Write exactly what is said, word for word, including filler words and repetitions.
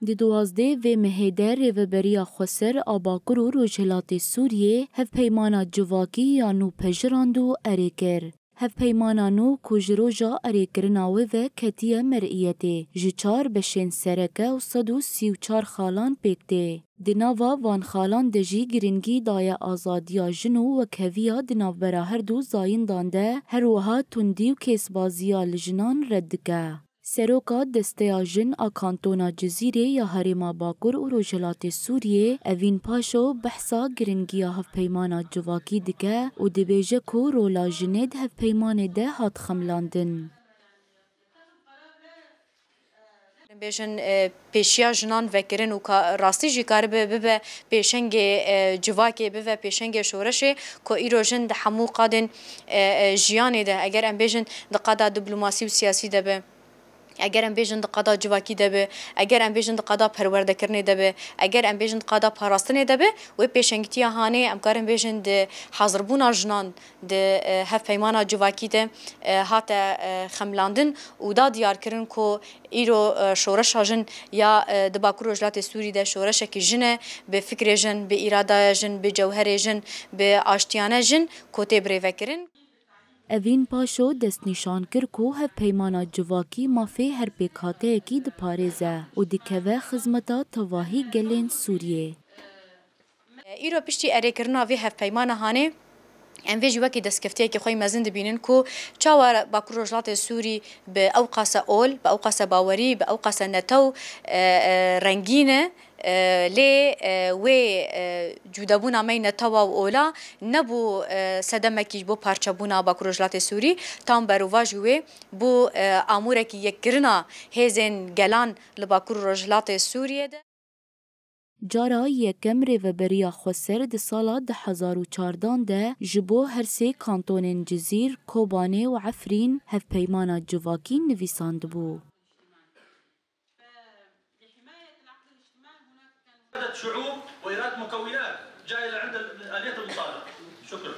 Di duwazdeh vê mehê de Rêveberiya Xweser a Bakur û Rojhilatê Sûriyê hevpeymana civakî ya nû pejirand û erê kir. Hevpeymana nû ku ji roja erêkirina wê ve ketiye meriyetê, ji çar beşên sereke û sed û sî û çar xalan pêk tê. Di nava van xalan de jî giringî daye azadiya jin û wekheviya di navbera her du zayindan de, her wiha tundî û kêsbaziya li jinan red dike. Seroka Desteya Jin a Kantona Cizîrê ya Herêma Bakur û Rojhilatê Sûriyê, Evîn Paşo, behsa giringiya hevpeymana civakî dike û dibêje ku rola jinê di hevpeymanê de hat xemlandin. Bêjin, e, pêşiya jinan vekirin û ka, rastî jî karibe bibe pêşengê, e, civakê, bibe pêşengê şoreşê, ku îro jin di hemû qadên, e, e, jiyanê de, eger em bêjin di qada diplomasî û siyasî de be, eger em bêjin di qada civakî de be, eger em bêjin di qada perwerdekirinê de be, eger em bêjin di qada parastinê de be, wê pêşengitiya hanê, em karin bêjin di hazirbûna jinan di, e, hevpeymana civakî de, e, hate, e, xemlandin û da diyarkirin ku îro, e, şoreşa jin ya, e, di Bakur Rojhilatê Sûrî de şoreşekî jin e, bi fikrê jin, bi îradaya jin, bi cewherê jin, bi aştiyane jin ku tê birêvekirin. Evîn Paşo destnîşan kir ku hevpeymana civakî mafê her pêkhateyekî diparêze û dikeve xizmeta tevahî gelên Sûriyê. Îro piştî erêkirina vê hevpeymana hanê, em vê jî wekî destkeftiyekî xwe yî mezin dibînin ku çawa Bakur Rojhilatê Sûrî bi ew qase ol, bi ew qase bawerî, bi ew qase netew, e, e, rengîn e, e, lê, e, wê, e, cûdebûna me yî netewa û ola nebû, e, sedemekî ji bo parçebûna Bakur Rojhilatê Sûrî, tam berovajî wê bû, e, amûrekî yekkirina hêzên gelan li Bakur Rojhilatê Sûriyê de. Cara yekem Rêveberiya Xweser di sala du hezar û çardan de ji bo her sê kantonên Cizîr, Kobanê û Efrîn hevpeymana civakî nivîsandibû. إرادة شعوب وإرادة مكونات جاية لعند الآليات المصالح. شكرا.